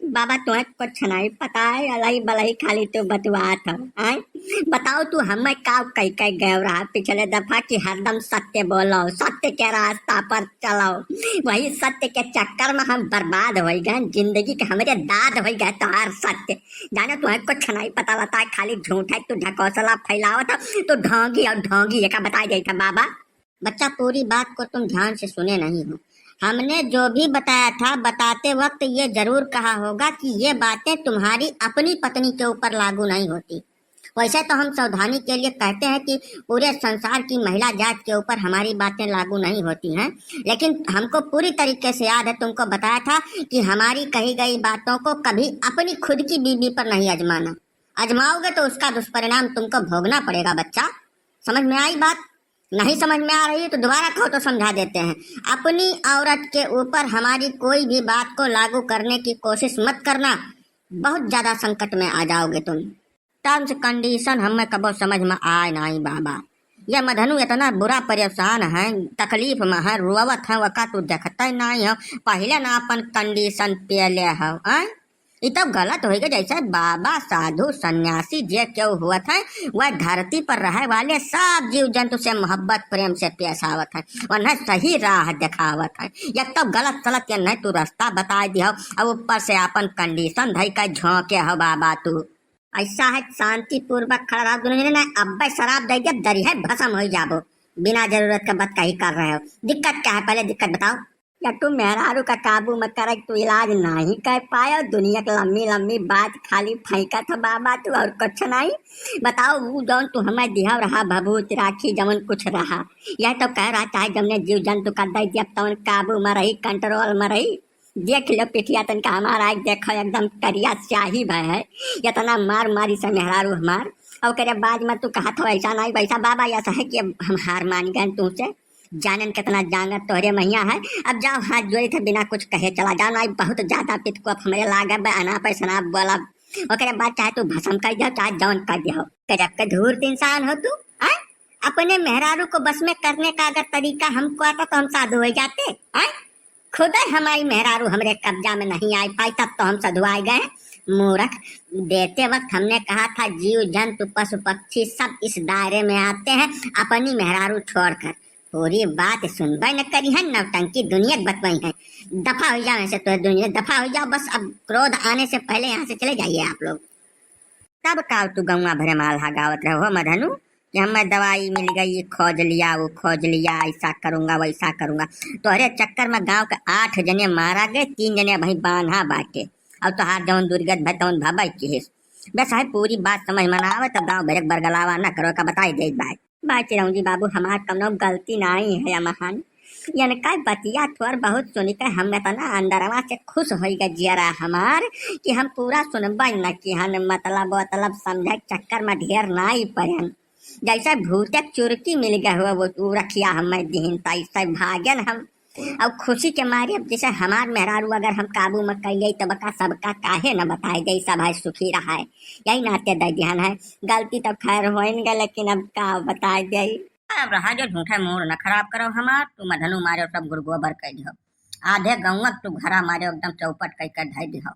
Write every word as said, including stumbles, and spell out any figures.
बाबा, तुहैं कुछ नहीं पता है, अलही बलही खाली तू बतुआत हो, आय? बताओ, तू हमें का कह कह गयो रहा पिछले दफा कि हरदम सत्य बोलो, सत्य के रास्ता पर चलो। वही सत्य के चक्कर में हम बर्बाद होइ गए, जिंदगी के हमरे दाद होइ गए तोहार सत्य। जाने तुहैं कुछ नहीं पता लता है, खाली झूठ है, तू ढकोसला फैलावत हो, तू ढोंगी और ढोंगी, एका बताई देता बाबा। बच्चा, पूरी बात को तुम ध्यान से सुने नहीं हो। हमने जो भी बताया था, बताते वक्त ये जरूर कहा होगा कि ये बातें तुम्हारी अपनी पत्नी के ऊपर लागू नहीं होती। वैसे तो हम सावधानी के लिए कहते हैं कि पूरे संसार की महिला जात के ऊपर हमारी बातें लागू नहीं होती हैं, लेकिन हमको पूरी तरीके से याद है, तुमको बताया था कि हमारी कही गई बातों को कभी अपनी खुद की बीवी पर नहीं आजमाना। आजमाओगे तो उसका दुष्परिणाम तुमको भोगना पड़ेगा बच्चा। समझ में आई बात? नहीं समझ में आ रही तो दोबारा कहो तो समझा देते हैं। अपनी औरत के ऊपर हमारी कोई भी बात को लागू करने की कोशिश मत करना, बहुत ज्यादा संकट में आ जाओगे तुम। Terms condition हमें कबो समझ में आए नाई बाबा। ये मधनु इतना बुरा परेशान है, तकलीफ में है, रोवत है, वका तू देखते नाई हो। पहले ना अपन condition पे ले हो, आय? ई तो गलत होइ गए, जैसे बाबा, साधु, सन्यासी जे केहू हुवत है, वह धरती पर रहे वाले सब जीव जंतु से मोहब्बत प्रेम से पेश आवत है, उन्हें सही राह देखावत है। एक तो गलत सलत के नहीं तू रास्ता बताए दिहो, अब ऊपर से अपन condition धई के झोंके हो बाबा तू। ऐसा है, शांति पूर्वक खड़ा रहो दोनों जने, ना अब्बे शराब दे दिया, दरी है भसम हो जाबो। बिना जरूरत का बात कही कर रहे हो, दिक्कत क्या है, पहले दिक्कत बताओ। या तू मेहरारू का काबू में करे तू इलाज नहीं कर पायो, दुनिया के लम्मी लम्मी बात खाली फेंकत हो बाबा तू, और कुछ नहीं। बताओ, वो जौन तू हमें दिहा रहा भभूत राखी, जौन कुछ रहा, यह तो कह रहा चाहे जमने जीव जंतु का दे दिया, तौन काबू में रही, control में रही। देख लो पिठिया तनका हमारा, आज देखो एकदम करिया स्याही भय है, इतना मार मारी से मेहरारू हमार। और ओकरे बाद में तू कहत हो ऐसा नहीं वैसा, बाबा ऐसा है कि अब हम हार मान गए तुमसे। जानन कितना जांगर तोहरे महिया है। अब जाओ, हाथ जोड़ी थे, बिना कुछ कहे चला जाओ, नहीं बहुत ज्यादा पित को अब हमरे लागे बे, अनाप शनाप बोला। ओकरे बाद चाहे तू भसम कर दियो, चाहे जौन कर दियो। गजब के धूर्त इंसान हो तू, हैं? अपने मेहरारू को बस में करने का अगर तरीका हमको आता तो हम साधु हो जाते, हैं? खुद ही हमारी मेहरारू हमरे कब्जा में नहीं आई पाई तब तो हम साधु आ गए। मूर्ख, देते वक्त हमने कहा था जीव जंतु पशु पक्षी सब इस दायरे में आते हैं, अपनी मेहरारू छोड़कर। पूरी बात सुनबे न करी है, नौटंकी दुनिया के बतवाई है। दफा हो जाओ यहाँ से, तो दुनिया दफा हो जाओ बस। अब क्रोध आने से पहले यहाँ से चले जाइए आप लोग। तब का तू गौवा भरे माल हगावत रहो हो मधनु कि हमें दवाई मिल गई, खोज लिया, वो खोज लिया, ऐसा करूंगा, वैसा करूंगा। तोहरे चक्कर में गांव के आठ जने मारा गए, तीन जने अभी बांधा बाटे, और तोहार जौन दुर्गत भय तौन भबई किहिस। बस है, पूरी बात समझ में ना आवे तब गांव भरे के बरगलावा ना करो, का बताई दे बात। बा चिरौंजी बाबू, हमार कौनो गलती नाई है अमहन। यनका बतिया थोर बहुत सुन के हम इतना अंदरवा से खुश होई गए जियरा हमार कि हम पूरा सुनबे न कि हन मतलब वतलब समझे के चक्कर में ढेर नाई पड़न। जैसे भूते के चुरकी मिल गए हो वो उ रखिया हमें दिहिन, तैसे भागन हम। अब खुशी के मारे अब जैसे हमार मेहरारू अगर हम काबू में कर लिए तब का सबका काहे न बताए दे, सब है सुखी रहा है, यही नाते दे दिहन है। गलती तो खैर होइन गए, लेकिन अब का बताए दे। अब रहा जो झूठा मूड न खराब करो हमार, तू मधनु मारे सब गुड़ गोबर कर दिहो, आधे गौवा तू घरा मारे एकदम चौपट कर कर धर दिहो।